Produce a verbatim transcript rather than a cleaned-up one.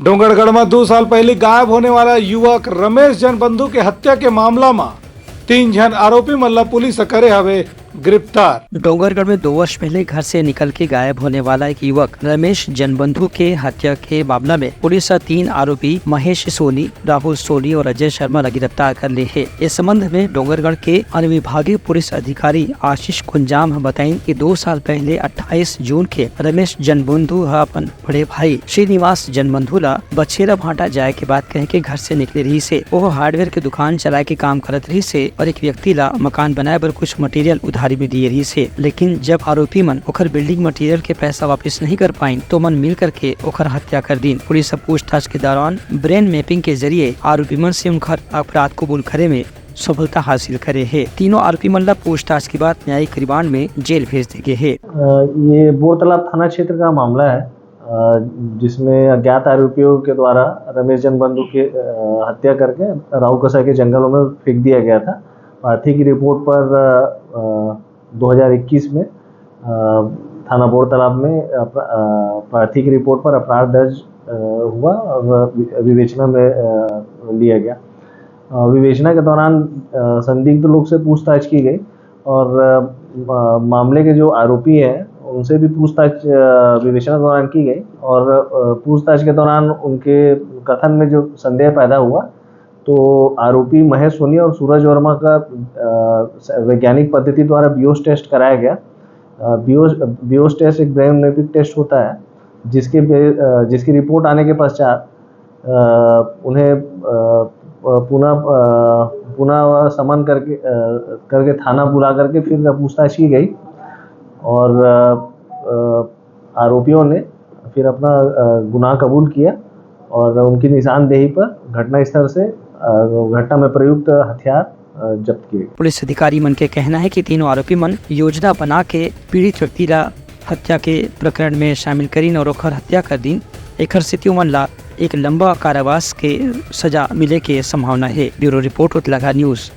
डोंगरगढ़ म दू साल पहिली गायब होने वाला युवक रमेश जनबंधु के हत्या के मामला म तीन झन आरोपी मन ला पुलिस ह करे हवे गिरफ्तार। डोंगरगढ़ में दो वर्ष पहले घर से निकल के गायब होने वाला एक युवक रमेश जनबंधु के हत्या के मामला में पुलिस ह तीन आरोपी महेश सोनी, राहुल सोनी और अजय शर्मा ला गिरफ्तार कर ले हे। इस संबंध में डोंगरगढ़ के अनुविभागीय पुलिस अधिकारी आशीष कुंजाम ह बताइन कि दो साल पहले अट्ठाईस जून के रमेश जनबंधु ह अपन बड़े भाई श्रीनिवास जनबंधु ला बछेरा भाटा जाए के बात कह के घर से निकले रहिस हे। ओह हार्डवेयर के दुकान चलाए के काम करत रहिस हे और एक व्यक्ति ला मकान बनाए बर कुछ मटेरियल उधारी में दिए रहिस हे, लेकिन जब आरोपी मन ओकर बिल्डिंग मटेरियल के पैसा वापस नहीं कर पाइन, तो मन मिल करके ओकर हत्या कर दीन। पुलिस ह पूछताछ के दौरान ब्रेन मैपिंग के जरिए आरोपी मन से उनकर अपराध कबूल करे में सफलता हासिल करे हे। तीनों आरोपी मन ला पूछताछ के बाद न्यायिक रिमांड में जेल भेज दे गे हे। अ, ये बोरतालाब थाना क्षेत्र का मामला है, अ, जिसमें अज्ञात आरोपियों के द्वारा रमेश जनबंधु की, अ, हत्या करके राहू कसा के जंगलों में फेंक दिया गया था। प्रार्थी की रिपोर्ट पर, अ, अ, दो हज़ार इक्कीस में, अ, थाना बोरतालाब में, अ, प्र-, अ, प्रार्थी की रिपोर्ट पर अपराध दर्ज, अ, हुआ और वि-, विवेचना में, अ, लिया गया। अ, विवेचना के दौरान, अ, संदिग्ध लोग से पूछताछ की गई और, अ, म-, मामले के जो आरोपी हैं, उनसे भी पूछताछ, अ, विवेचना के दौरान की गई और, अ, पूछताछ के दौरान उनके कथन में जो संदेह पैदा हुआ, तो आरोपी महेश सोनी और सूरज वर्मा का, अ, स-, वैज्ञानिक पद्धति द्वारा बियोस टेस्ट कराया गया। अ, बियोस, बियोस टेस्ट एक ब्रेन मैपिंग टेस्ट होता है, जिसके बे-, अ, जिसकी रिपोर्ट आने के पश्चात, अ, उन्हें, अ, पुनः, अ, पुनः समन करके, अ, करके थाना बुला करके फिर पूछताछ की गई और, अ, अ, आरोपियों ने फिर अपना, अ, गुनाह कबूल किया और उनकी निशानदेही पर घटनास्थल से, अ, घटना में प्रयुक्त हथियार, अ, जब्त किए गए। पुलिस अधिकारी मन के कहना है कि तीनों आरोपी मन योजना बना के पीड़ित व्यक्ति ला हत्या के प्रकरण में शामिल करीन और ओकर हत्या कर दीन। एकर सेती ओमन ला एक लंबा कारावास के सजा मिले के संभावना है। Bureau report, Utlaghat news.